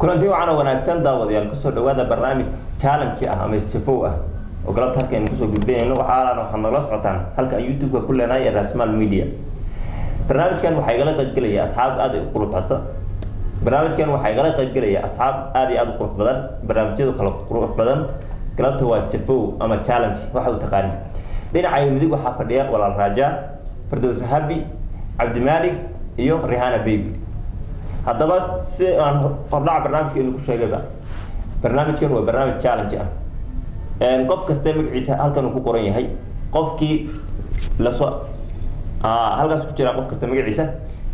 Kulanti waxaana wanaagsan daawadayaal, kusoo dhawaada barnaamij challenge ah ama isjafow ah oo galabta halka aynu kusoo gudbinayno. Waxaad nagala socotaan halka aan YouTube-ka ku leenahay ee Rasmaal Media. Barnaamijkan waxaa igala qaybgelaya asxaab aad u quruxsan. Barnaamijkan waxaa igala qaybgelaya asxaab aad iyo aad u qurux badan, barnaamijyadu kala qurux badan. Galabta waa jafow ama challenge waxa uu taqaani. Dhinaca midig waxaa fadhiya walaal Raaja, Fardows Habi, Cabdimaalik iyo Rihana Baby. Haddaba si aan hordhaca barnaamijka ku sheegayba, barnaamijkan waa barnaamij challenge ah. Qof kaste magaciisa halkan uu ku qoran yahay, qofkii lasoo halkaas ku jira, qof kasta magaciisa,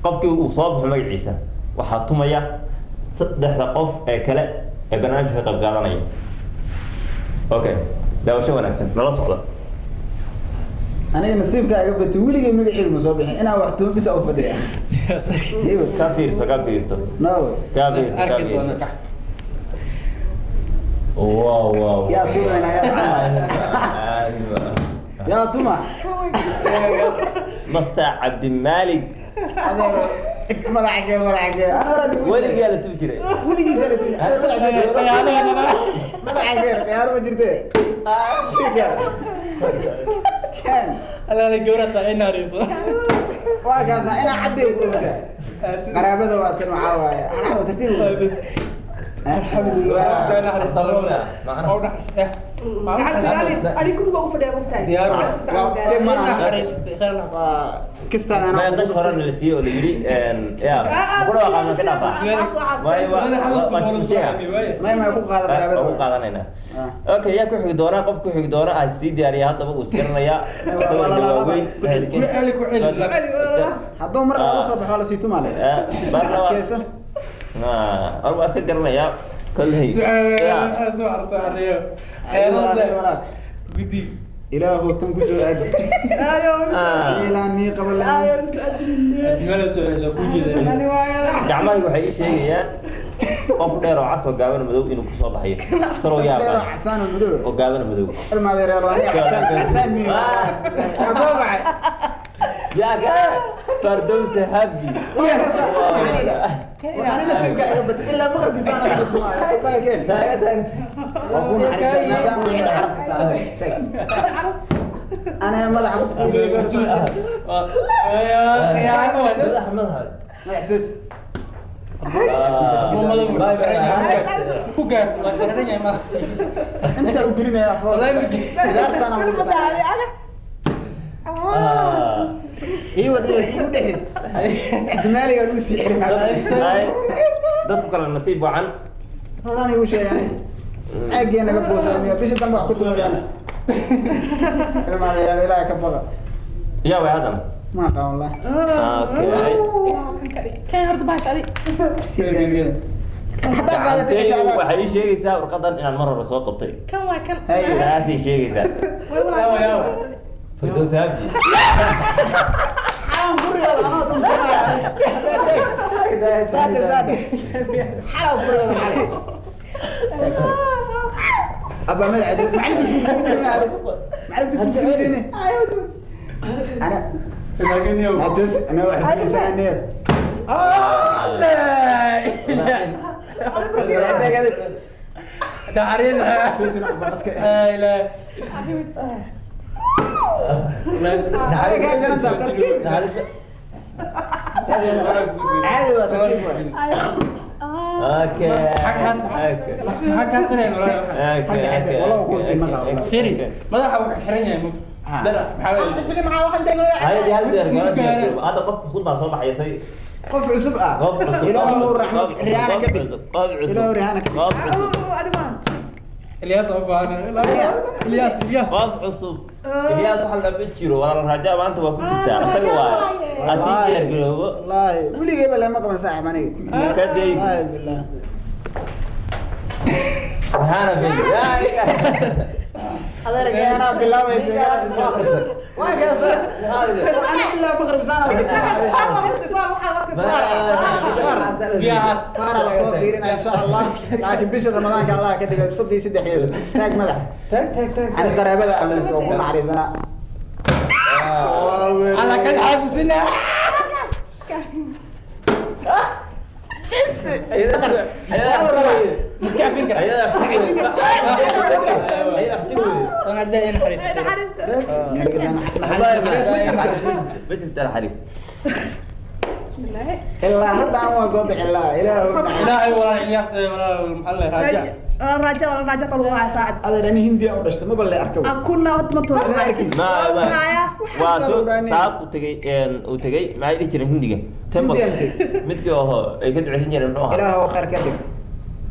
qofkii uu soo baxo magaciisa waxaa tumaya saddexda qof ee kale ee barnaamijka ka qayb qaadanaya. Okay, daawasho wanaagsan, nala socda. Aniga nasiibka iga batay, weligay magaceyga ma soo bixin inaan wax tumo bisa u fadhiya. Ka fiirso, ka fiirso. No. Ka fiirso, ka fiirso. Wow, wow! Yaa tumayna? Yaa tuma? Yaa tuma? Master Cabdimaalik. Adeer, madaxgee, madaxgee, ana hore. Weligaa la tumi jiray. Weligiisa la tumi, adeer. Madaxgee, khiyaaro ma jirte shika kan. Alaala gawrata ay naariso. Waa kaasa inaa cadday ku ogtaa qaraabada waa tan. Waxaa waaye anaa tartiib. Bas, alxamdulillah. Adigu baa u fadhiya mogtahay. Diyaar. Waa kistaan. Ma anaa qash horena la siiyey oo la yidhi ya ku dhawaaqaa ka dhaafaa. May ku qaada qaraabada. Ku qaadanaynaa. Okay, yaa ku xigi doona? Qof ku xigi doona ah sii diyaariya. Haddaba uu isgaranayaa isagoo indho waaweyn. Hadduu mar labaad usoo baxo waa lasii tumaale. Adkeyso. Waa iska garanayaa kolley. Walaak ilaahu tan kusoo aadi ilaan nii qaba lahayn. Gacmahayga waxay ii sheegayaan qof dheer oo cas oo gaaban madow inuu kusoo baxayo. Talow yaa? Dheer oo casaan oo madow. Oo gaaban madow. Ilmaadeeryaal, waa aniga. Casaan, casaan miyo kaa soo baxay? Yaa ka Fardowsa Habi. Ani nasiibka iga batay, ilaa maqribkiisa ana ku tumaayo. Taageen waa ku naxariisay maadaama cid carabta tahay. Tag ana madaxa ku tiiriyo. Madax, madax. Madax tus. Ku gaarto waa dareeran yahay madax. Inta u gelinaya fool bidaartana wuu ii wad, igu dhexid Cabdimaaligaan uu sii xirin. Dadku kale nasiib wacan. Horaan igu sheegay caagee naga buusaamiyo bishii dambe wax ku tumayaan. Ilmaadayaal, ilaahay ka baqa. Yaa way haddana? Ma aqaan wallah. Okay. Kan horta bahash adi. Sii daamiyo haddaa qaadatay xitaa Gacantaydu waxay ii sheegaysaa warqadan inaan mar hore soo qabtay. Kan waa kan. Haye. Saasay sheegaysaa. Way walaa. Firdaws Habi. Xalan gurigooda anoo tuntunaya. Saade saade xalaw gurigooda xalay abba madaxa macalin dugsi ku jirin, macalin dugsi ku jirin ana hadus ana wax ismaysanaa. Adiga garanta tartiib caadi waa, tartiib waa. Okay. Okay. Wallahu kuu sii maqal. Madaxa wuxuu xiran yahay mug dara maxaa? Hay'adii hal diyaar gala diyaar. Hadda qof cusub baa soo baxaysay. Qof cusub ah. Qof cusub. Ilaahu raxmad Rihanna ka dhig. Qof cusub. Ilaahu Rihanna ka dhig. Qof cusub. Ilyas oo baahan Ilyas, Ilyas. Qof cusub. Ilyaas waxa lama jiro. Walaal Raja maanta waa ku jirtaa. Asaga waa. Asii diyaar garoobo. Wallaahi weligayba lama qaban saaxib aniga. Ka daysi. Wallaahi billah. Rihanna baby. Adeerkay anaa bilaabaysa waa kaasa ana ilaa maqrib saana. Faara lasoo fiirinaya insha Allah, laakiin bisha Ramadaanka Allah ka dhigay 33-eeda. Taag madax. Taag, taag, taag. Ani qaraabada amanka ku naxariisanaa. Ala kan xaasisina. Ayada ayada akhtigu. Tan hadda in xariis. Ma jirta naxariis. Bismillah. Ilaa hadda aan waan soo bixin lahaa. Ilaahu Ilaahay walaal Ilyaas walaal maxaa la raaja. Raja wala raja talu waa saacad. Adeer ani Hindiya u dhashtay maba la arkay. Akuna wad ma tuur. La arkaysa. Ma waa soo saaq u tagay uu tagay maxay dhihi jireen Hindiga? Temple. Hindiyan tagay. Midkii oo ay ka duceysan jireen muxuu ahaa? Ilaahu khayr ka dhig.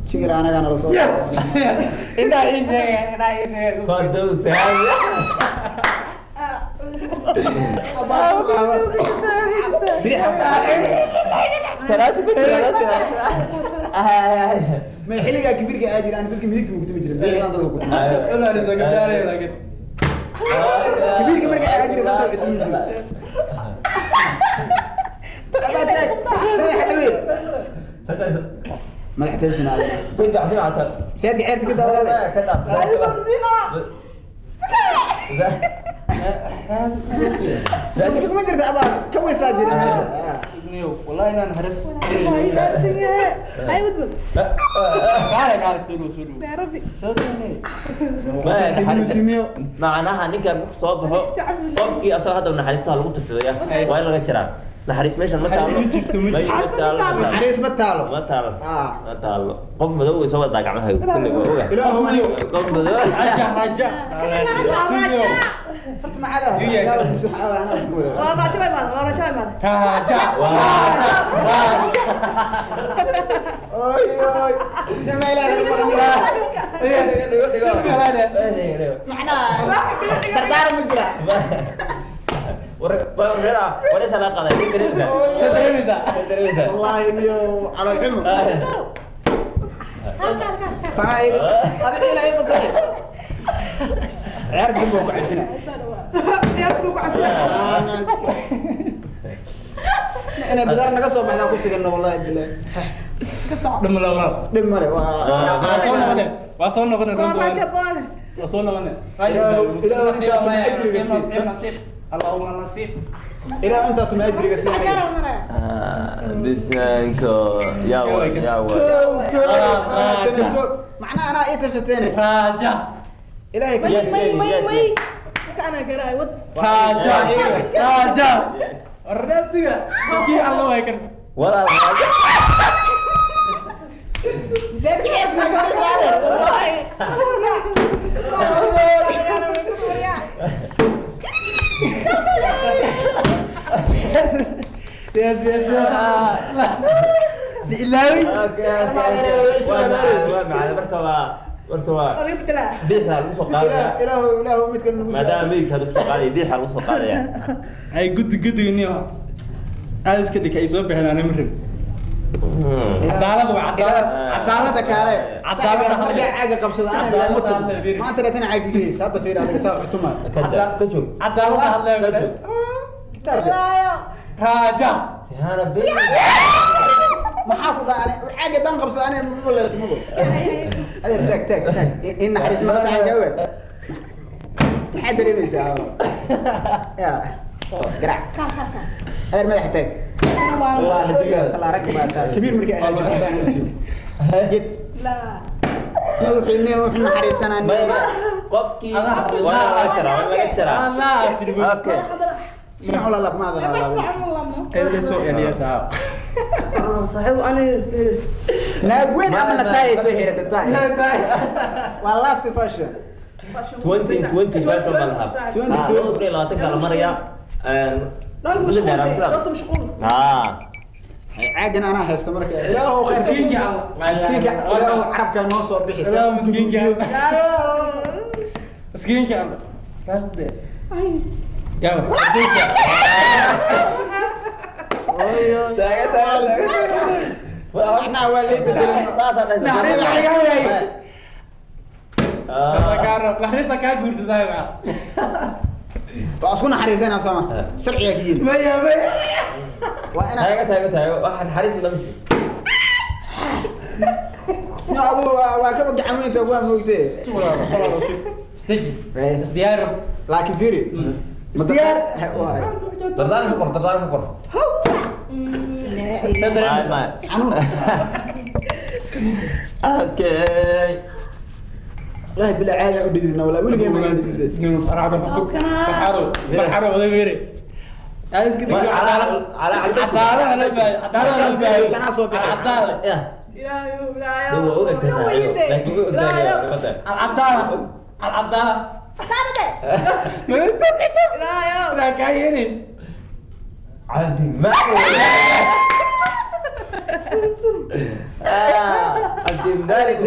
Shigir anaga nala soo. Yes. Yes. Indhaha ii sheegay, indhaha ii sheegay. Fardows haaye. Taraasi ma jira. Ma xilligaa kibirka aa jira, aan dadka midigta mugtumi jirin, bidixdan dadka ku tumi. Cunaa soo gaaray laakiin. Kibirka marka aa jira saas ay tumi jirin. Abaa taag, madaxa dhaweey. Madaxa tension aad. Si fiican, si fiican. Masaajidka ceerta ka daawada. Ka daaf. Sug ma jirta abaa, ka weysaa jira meesha. Wallahi inaan haris. Ay wadbal. Kaale kaale soo dhow soo dhow. Ya Rabbi. Soo dhow. Macnaha ninkan markuu soo baxo qofkii asaga hadda naxariistaha lagu tashadaya waa in laga jiraa naxariis meeshan ma taalo. Naxariis ma jirto, ma Meeshan ma taalo. Naxariis ma taalo. Ma taalo. Ma taalo. Qof madow way soo wadaa gacmaha kulli waa ogahay. Ilaahu madow. Qof madow. Raja raja. Sugiyo. Horta maxaa dhahaa? Waa raja bay maad, waa raja bay maad. Raja. Raja. Oy oy. Nama ilaahay lagu maqan. Macnaha dardaar ma jira. Wallaahi niyo calool xumo. Tanaa ii adiga ilaahay qabtay. Ciyaarta dib buu ku cafina. Inay bidaar naga soo baxdaan ku siganno wallaahi billaah. Dhim la walaal. Dhib male waa. Waa soo noqonay. Waa soo noqonay. Waa soo noqonay. Ilaahu intaa tuma ajriga sii. Nasiib. Allahumma nasiib. Ilaahu intaa tuma ajriga sii. Bisnaanko yaa yaa. Kow kow. Macnaha anaa ii tashateen. Raja. Ilaahay ka Yes, yes, yes. Raja. Raja. Rasiga. Miskiin Allah way kan. Walaal. Masaajidka ceerta naga dhisaaday. Wallaahi. Yes yes yes. Ilaawi. Marka waa marka waa bidixda lagu soo qaadaya. Ilaahu ilaahu midkan nagu soo. Maadaama midigta hadda kusoo qaadaya bidixda lagu soo qaadaya. Ay gudi gudi ni wax. Aad iska dhig ay soo bixin aan imrin. Cadaalad waa cadaalad. Cadaalada kaale. Cadaalada markaa caaga qabsada ana lama tumo. Maanta reetan caaga gees hadda fiir adiga saa xutuma. Ka joog. Cadaalada hadlaya. Ka joog. Raja. Rihanna baby. Maxaa ku dhacay? Caaga dan qabsada ana ma la tumo. Adeer taag taag taag. In naxariis ma sax jawab. Maxaa dareemaysaa? Ya. Garaac. Adeer madaxa taag. Wallaahi billahi talaa rag baa tahay. Kabiir markii ay jirto saan u tiim. Gid. La. Wuxuu wuxuu naxariisanaa. Qofkii waa laga jaraa, waa laga jaraa. Allah tiribu. Okay. Sinac wala lab maada la. Ay soo eliyasa. صاحب انا Naag weyn ama taay soo xiratay taay. Waa last fashion. 2020 fashion baa lahaa. 2020 kala maraya. مشغول Caagan anaa haysta marka. Ilaahu khayr. Miskiinka Allah. Miskiinka Ilaahu carabka noo soo bixi. Ilaahu miskiinka. Miskiinka Allah. Kaas de. Ya. Oy oy. Taaga taaga. Waxna waa la bedelay. Naxariis laga waayay. Naxariista kaa guurta saaxiibka. Waa isku naxariisanaa sooma. Sharciga ka yimi. Maya maya. Waa inaa Taaga taaga taaga. Waxa naxariis lama jiro. No adigu waa ka gacan waa moogtee. Istaji. Isdiyaar. Laakiin fiiri. Isdiyaar. Dardaaran ku qor, dardaaran ku qor. Sadre. Xanuun. Okay. Wallaahi bilaa caadi u dhididna wallaahi weligay ma dhididin. عبد المالك عبد المالك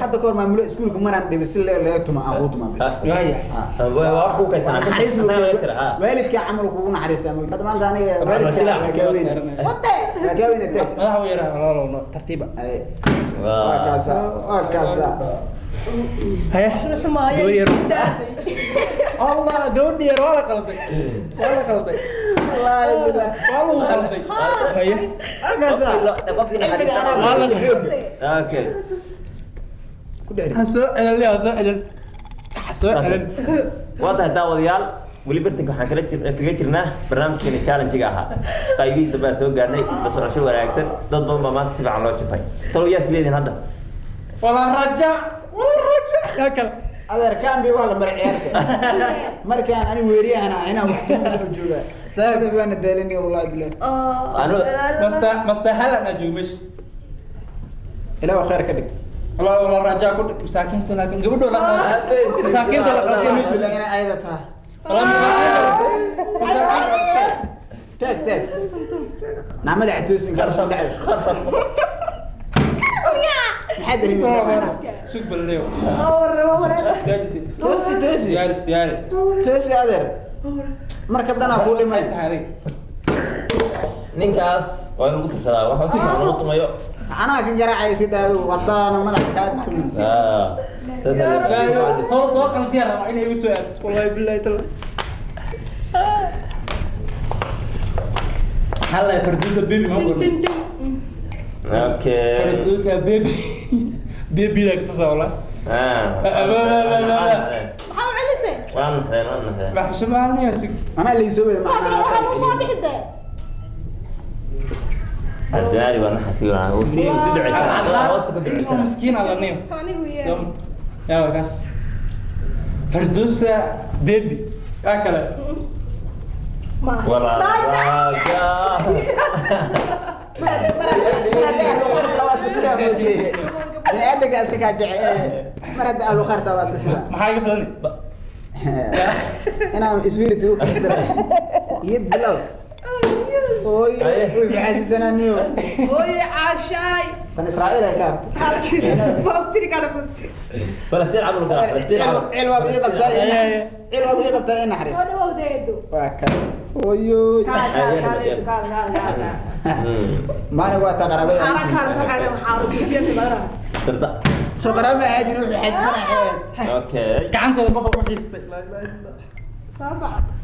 حتى كور ما ملو اسكولك مران دبس لا تuma aan tuma bis waalidka camal kugu naxariistaa ma hadda maanta aniga waalidka waa ka weyn taag madaxa u yaraa lolo tartiiba waa kaasa waa kaasa haye Allah gabadhi yar waa la qalday waa la qalday wallaahi billah waa lagu qalday haye kaasa qofkii naxariistaa okay ku dheer soo celin soo celin soo celin waa tahay daawadayaal weli bartanka waxaan kala jir kaga jirnaa barnaamijkeena challenge-ga ahaa qaybihii dambe aan soo gaarnay la socosho wanaagsan dad badan baa maanta si fiican loo jafay talow yaa is leedihin hadda wala raja wala raja yaa kale adeer kaan bay waa la maray ciyaarta markaan ani weeriyahana inaan wax soo jooga sabab baan daalinay wallahi billah masta masta halan ajoog mesh ilaa khayr ka dhig والله والله رجاء كل مساكين لكن قبل ولا مساكين ولا قلبي مش لا انا ايضا والله مساكين تاك تاك نعم عدوس خرشم خرشم حد سوق بالليل توسي توسي دياري دياري توسي adeer markab dhan ku dhimay ninkaas waa in lagu tirsadaa waxa si fiican loo tumayo anaa kan garaacay sidaadu wadaana madax kaa tumin soo soo qaldiya rabaa inay igu soo aadto wallahi billahi taala halla farduusa baby ma qorno okay farduusa baby baby la kutusaa wallah maxaa u celisay waan naxdeen waan naxdeen baxsho maanaya anaa laysoo wada waxaa nuu soo bixi dee cabdimaali baa naxasi sii sii duceysanaa hoosta ku duceysanaa miskiin alla niyo anigu yaa yaa kaas farduusa baby yaa kale walaa bini'aadanka iska kaa jecel mar hadda ahlu khayrta waa iska sida maxaa iga filan inaan iswiiriti u kaxisana iyad bilow oy wuxuu xasuusananiyo oy caashaay tan israa'iil ay ka hartay falastiin kana falastiin falastiin camal ka falastiin camal cil waa bii qabtaa cil waa bii qabtaa in naxariis soo dhawow deedo waa kan oyo maana waa ta qaraabada soo qaraabo ma ahayn wuxuu xasuusanaya okay gacanteeda qof u xiistay la ilaha illa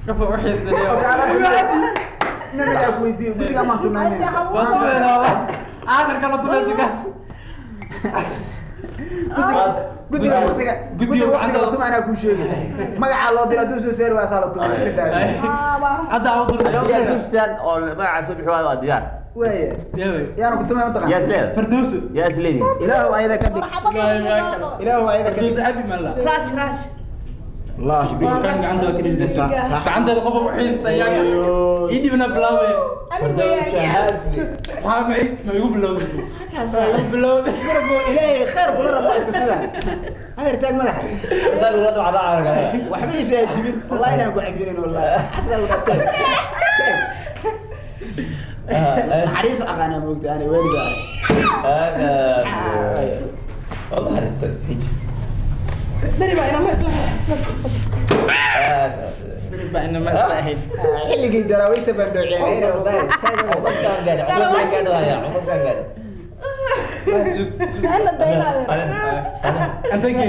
qof u xiistay nabiga ku weydiiyo guddiga maan tunaanay aakhir kala tumayso kaas guddiga waqtiga guddiga waqtiga la tuma anaa kuu sheegay magacaa loo diro hadduu soo saari waa saa la tuma iska daaya hadda u dir haddii aad guushaan oo magacaa soo bixi waayo waa diyaar waaya yaanu ku tumay mataqaan yaa isleeda fardooso yaa isleedihin ilaahu ayada ka dhig ilaahu ayada ka dhig fardooso abi mala raaj raaj wallaahi kan gacanteeda ka dhigtay gacanteeda qof u xiistay yaa ii dhibna bilaawe saxaab ma ma igu bilowday ma igu bilowday marbo ilaahay khayr kula rabo iska sidaan adeer taag madaxa waxba isha jibin wallahi inaan ku cafinin wallahi asla wada taag naxariis aqaana moogta ani weligaa beri baa inama isla baa inama isla ahayn xilligii daraawiishta baan dhooceenay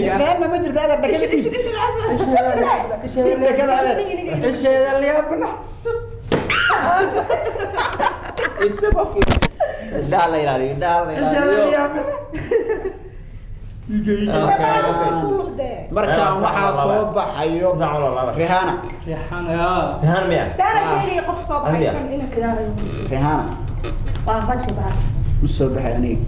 isfahanna ma jirto adeer dhakada dhiib dhiib dhakada adeer isheeda liyaabana Markaan waxaa soo baxayo Rihanna. Rihanna yaa. Rihanna miya? Taana sheegay qof soo baxay kan ina kiraahdo. Rihanna. Waa faji baa. Ma soo baxay aniga.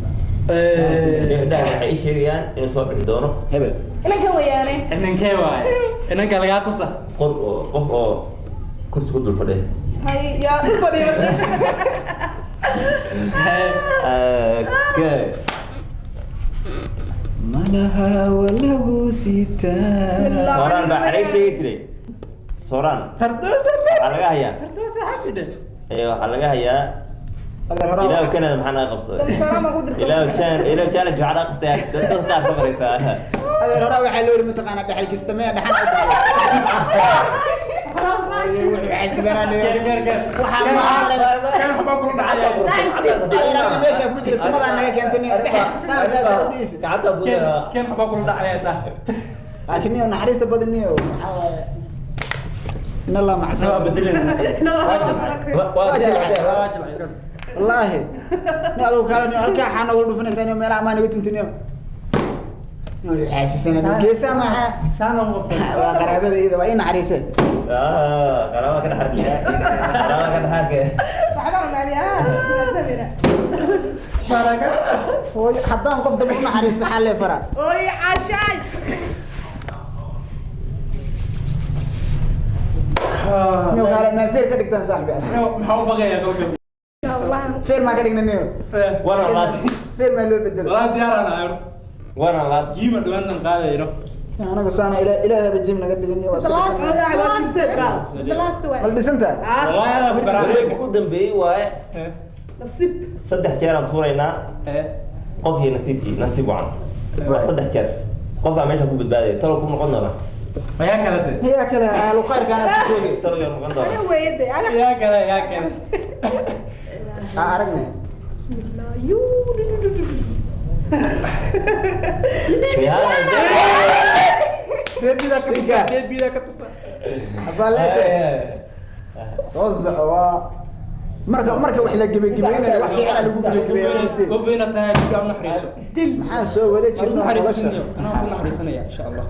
Indhaha waxay ii sheegayaan inuu soo bixi doono hebel. Inanka weeyaane. Inankee waaye? Inanka lagaa tusa. Qor oo qof oo kursi ku dul fadhiya. Hay yaa ku fadhiya. Okay. Malaha walagu sitaa. Sooraan baa xalay sheegi jiray. Sooraan. Fardoosa. Waxaa laga hayaa. Fardoosa xafide. Waxaa laga hayaa. Ilaahu Canada maxaa naga qabsaday? Ilaahu challenge waxaa naga qabsaday dadka qaar ka maraysaa. Adeer hore waxaa loo yiri mataqaanaa dhaxalkiista maya dhaxal. Laakiin niyo naxariista badan niyo maxaa waaye in Allah macsan wallaahi ni adigu kale niyo halkaa xaa noogu dhufanaysaa niyo meelaha maa naga tunti niyo xaasisanaa geesaa maaha waa qaraabada iyada waa ii naxariisee. Qaraabada ka dhaxarke. Qaraabada ka dhaxarke. Hooyo haddaan qof dambe u naxariista xaa lee faraa. Hooyo caashaay. Niyo kaale maa feer ka dhigtaan saaxibi. Maxaa u baqayaa qofka? Feer maa ka dhigna niyo. Feer maa loo bedelo. Walaa diyaar aan ahay. Waana last jiima dhawaantan qaadayno. Anagu saana ilaahay ba jiim naga dhigin waa mal dhisantahay. Wareegga u dambeeyey waaye. Nasiib. 3 jeer aan tuuraynaa. Qof iyo nasiibkii nasiib wacan. Waa 3 jeer. Qof baa meesha ku badbaadaya. Talo ku noqon doona. Yaa kale de. Yaa kale ahlu khayrkaana iska joogay. Talo yaa noqon doona. Yaa kale yaa kale. Aa aragnay. Bismillah. Yuu. Soo soco waa marka wax la gebagabeynaayo wax fiican lagu gebagabeeyo. Qof inaad tahay dadka u naxariiso. Maxaan soo wada jirnaa nolosha. Anaa ku naxariisanaya insha Allah.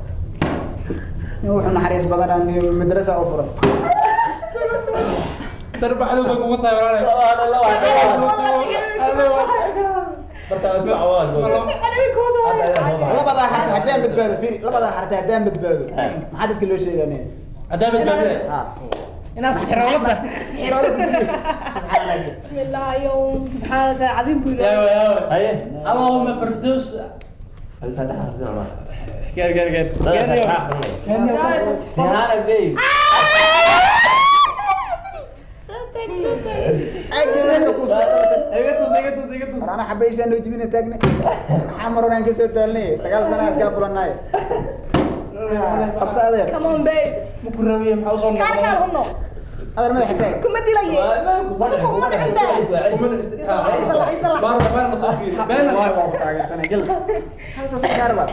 Wuxuu naxariis badanaa madrasa u furan. Tarbaxdu bay kugu tahay walaalay. Labadaa harta haddaan badbaado fiiri labadaa harta haddaan badbaado maxaa dadka loo sheeganaya? Haddaan badbaado inaad sixiroolo tahay. Sixiroolo ku dili. Subxaanaka. Bismillah yawm subxaanaka cadiim buu ilaahay. Ilaahay. Haye. Allahumma fardoos. Al-Faatiha akhrisana ma. Gaar gaar gaar. Rihanna babe. Ana xabeyshaan loo jibina taagne. Maxaa maroonaan kasoo taalnay 9 sano iska fulanay. Qabsa adeer. Come on babe. Ma ku rabiye maxaa usoo noqday? Kaal kaal hunno. Adeer madaxa taag. Kuma dilaye. Kuma dhicin. Baar baar la soo fiiri. Been waa ku taageersanay gal. Halka soo gaarba.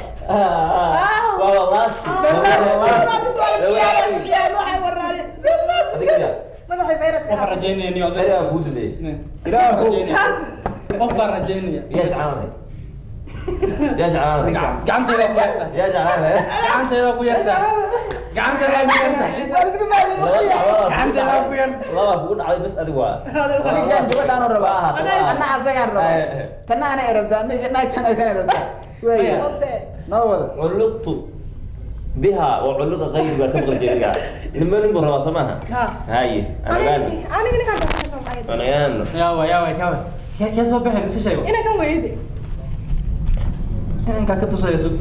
Waa last. Qof rajaynaya niyo adeer ku dilay. Ilaahu. Qof baa rajaynaya. Yaa jeclaanay. Yaa jeclaanay. Gacantayda ku yarta. Yaa jeclaanay. Gacantayda ku yarta. Gacantayda ku yarta. Gacantayda ku yarta. Laba kugu dhacday bas adigu waa. Ninkaan gabadhaan oo rabaa. Anna asagaan rabaa. Tanna ana ay rabtaa. Ninka naagtan ay tan ay rabtaa. Waaya. Noo wada. Culuqtu biha wa culuqa qayr baa ka maqli jiray. Nima nin buu rabaa soo maaha? Haye. Aniga ninkaan baa soo baxay. Anagaan. Yaa waa yaa waa yaa waa. Kee soo bixin isa sheego. Inankan weeyde. Inanka ka tusaya sug.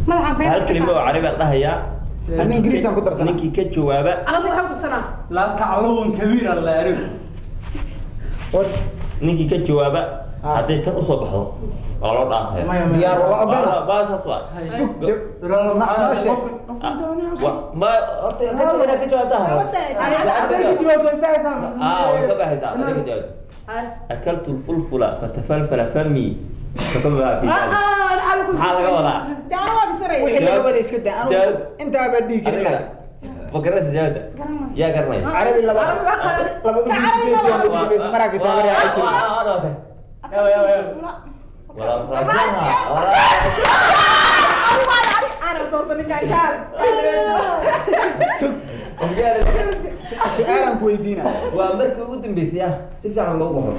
Madaxan Hal kelimo oo carabi aan dhahayaa. Anna Ingiriis aan ku darsanaa. Ninkii ka jawaaba. Ana waxaan ku darsanaa. Laa tacluun kabiir alla arag. Ninkii ka jawaaba hadday tan usoo baxdo waa loo dhaafaya. Diyaar waa ogolna. Waa saas waa. Sug noo sheeg. Ma horta ka jawaab ka jawaabtaa hore. Hadday ka jawaabto way baxaysaa. Way ka baxaysaa hadday ka jawaabto. أكلت الفلفل فتفلفل فمي فكبها في ذلك. maxaa laga wadaa? Wixii laga waday iska daa. Anigu intaa baa dhihi karin lahaa. Ma garanaysa jawaabta? Yaa garanaya? Carabi laba laba ugu sideed iyo ugu dambaysa maraa kitaabada ay jirto. Su'aalan ku weydiina. Waa markii ugu dambeysay ah si fiican loo dhaho.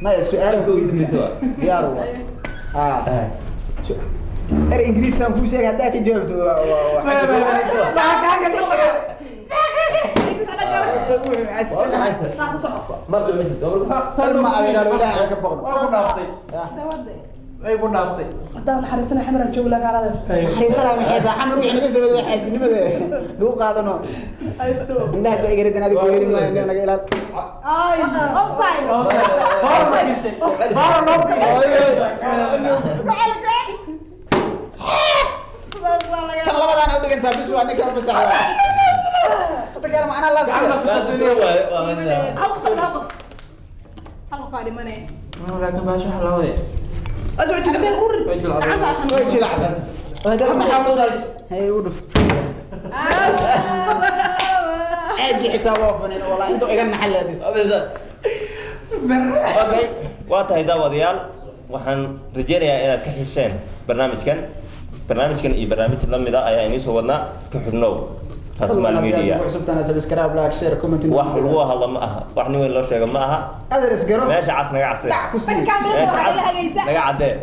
Maya, su'aalan ku weydiina, diyaar waa. Er ingiriisaan kuu sheegay, haddaa ka jawaabto Mar dambe jirto. Salma adeeraalo, ilaahay aan ka boqno. Waa ku dhaaftay. Way ku dhaaftay. Haddaan naxariisana xamaran joogo lagaalada. Naxariisana maxay tahay? Xamar wixii naga soo waday xaasidnimada lagu qaadano. Indhaha da igaradan adiga weelin maayo, naga ilaal. Ay, offside. Tan labadaan u dhigantaa bis, waa ninka fasaxa. Hadda gaar macnaha laas. Hal qof, hal qof, hal qof aa dhimanaya. Laakiin baasha waxa la waday. Way jilacday. Hadda maxaa hay ugu dhuf? Caadi xitaa waa fanin walaa intuu iga naxal leebis. Okay, waa tahay daawadayaal, waxaan rajeynayaa inaad ka hesheen barnaamijkan. Barnaamijkan iyo barnaamij la mid ah ayaa inii soo wadnaa. Ka xidhnow Rasmaal Media. Cusubtana subscribe, like, share, comment. Wax lagu hadlo ma aha, wax nin weyn loo sheego ma aha. Adeer isgaro. Meesha cas naga casee. Dhac ku sii. Meesha cas naga caddee.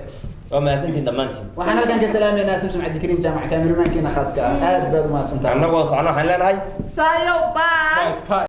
Waa mahadsantihin dhammaantiin. Waxaan halkan ka salaamaynaa Samsam Cabdikariin Jaamac, kaameramankiina khaaska ah. Aad baad u mahadsantahay. Annagoo socno waxaan leenahay Sayo, bye. Bye.